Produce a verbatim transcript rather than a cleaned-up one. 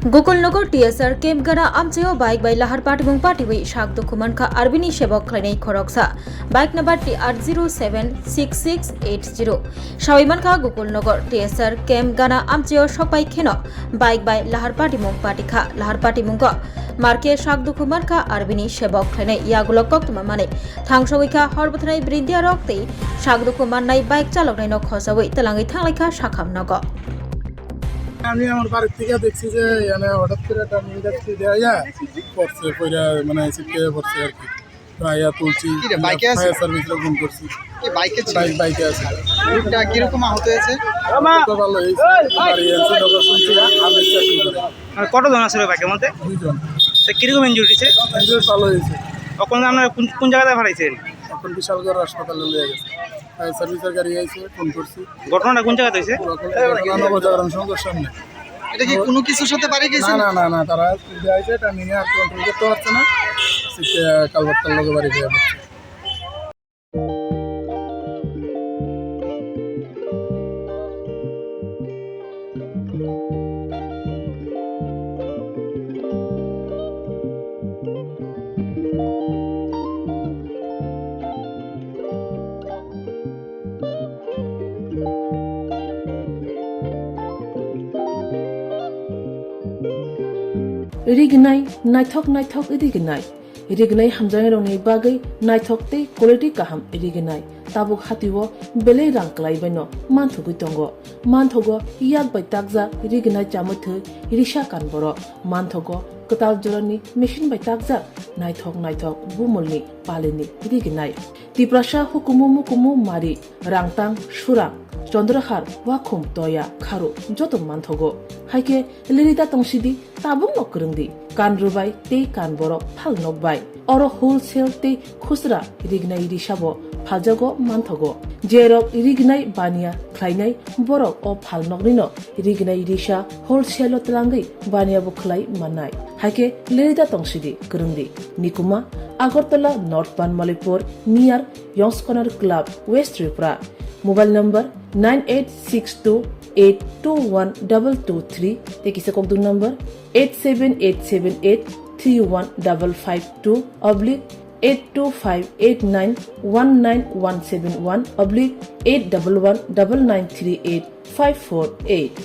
Gokulnagar T S R camp gana amchaio bike bai lahar patimung patiwi sak dukhu mankha Arbini sebok khlainai khoroksa. Bike number T R zero seven six six eight zero. Sawi mankha Gokulnagar T S R camp gana amchaio sokpai kheno bike bai lahar patimung patikha. Lahar patimungo marke sak dukhu mankha Arbini sebok khlainai yagulo koktwma manwi. Thangsawi kha hor bwtharnai brindiarok tei sak dukhu mannai bike chaloknaino khosawi twlangwi thanglaikha sakham nogo. আমি আমার বাড়ির থেকে দেখছি যে এখানে হঠাৎ করে একটা ইন্ডাস্ট্রি দেওয়া যায় পড়ছে, পড়ে মানে ছিটকে পড়ছে আর কি। তো আইয়া তুলছি, কি রে, বাইকে আছে? ফায়ার সার্ভিসে ফোন করছি। কি বাইকে ছিল? বাইক, বাইকে আছে। লোকটা কিরকম আহত হয়েছে? তো ভালো হয়েছে। বাড়ি আনছি, নগর শুনছি, আমি চাকরি করে। মানে কতজন আছে ওই বাইকের মধ্যে? দুইজন। তো কিরকম ইনজুরি হয়েছে? ইনজুরি ভালো হয়েছে। এখন আপনারা কোন, কোন জায়গায় পাঠাইছেন? এখন বিশালগড় হাসপাতালে নিয়ে গেছে। ফায়ার সার্ভিসের গাড়ি আইছে, ফোন করছি। ঘটনাটা কোন জায়গাতে হয়েছে? ঘটনা নবজাগরণ সংঘর সামনে। এটা কি কোনো কিছুর সাথে বাড়ি না, গেছিল? না, না, না, তারা উঠে আইছে, এটা নিয়ে আর কন্ট্রোল করতে পারছে না। সেটা কালভার্টটার লগে বাড়ি গিয়ে পড়ছে। Rignai, naithok naithok rignai. Rignai hamjaknairokni bagwi naithok tei quality kaham rignai. Tabuk hatio belai rang kwlai baino manthogwi tongo. Manthogo yak bai takjak rignai chamwi thwi risa kan borok. Manthogo kwtal jorani machine bai takjak naithok naithok bumulni palini rignai. Tiprasa hukumu mukumu mari, rangtang, surang, chondrahar, wakhum, toya, kharu joto manthogo. Haikhe lirita tongsidi, tabukno kwrwngdi, kan rwbai tei kan borok phal nokbai. Oro wholesale tei khusra rignai risabo phaljago manthogo. Jerok rignai baniya khlainai borok o phal noknino rignai risa wholesale-o twlangwi baniya bo khlai mannai. Haikhe lirita tongsidi, kwrwngdi. Nikuma, Agartala, North Panmalipur, near Yongs Corner Club, West Tripura. Mobile number nine eight six two eight two one double two three, tei kisa kokduk number eight seven eight seven eight three one double five two oblique eight two five eight nine one nine one seven one oblique eight double one double nine three eight five four eight.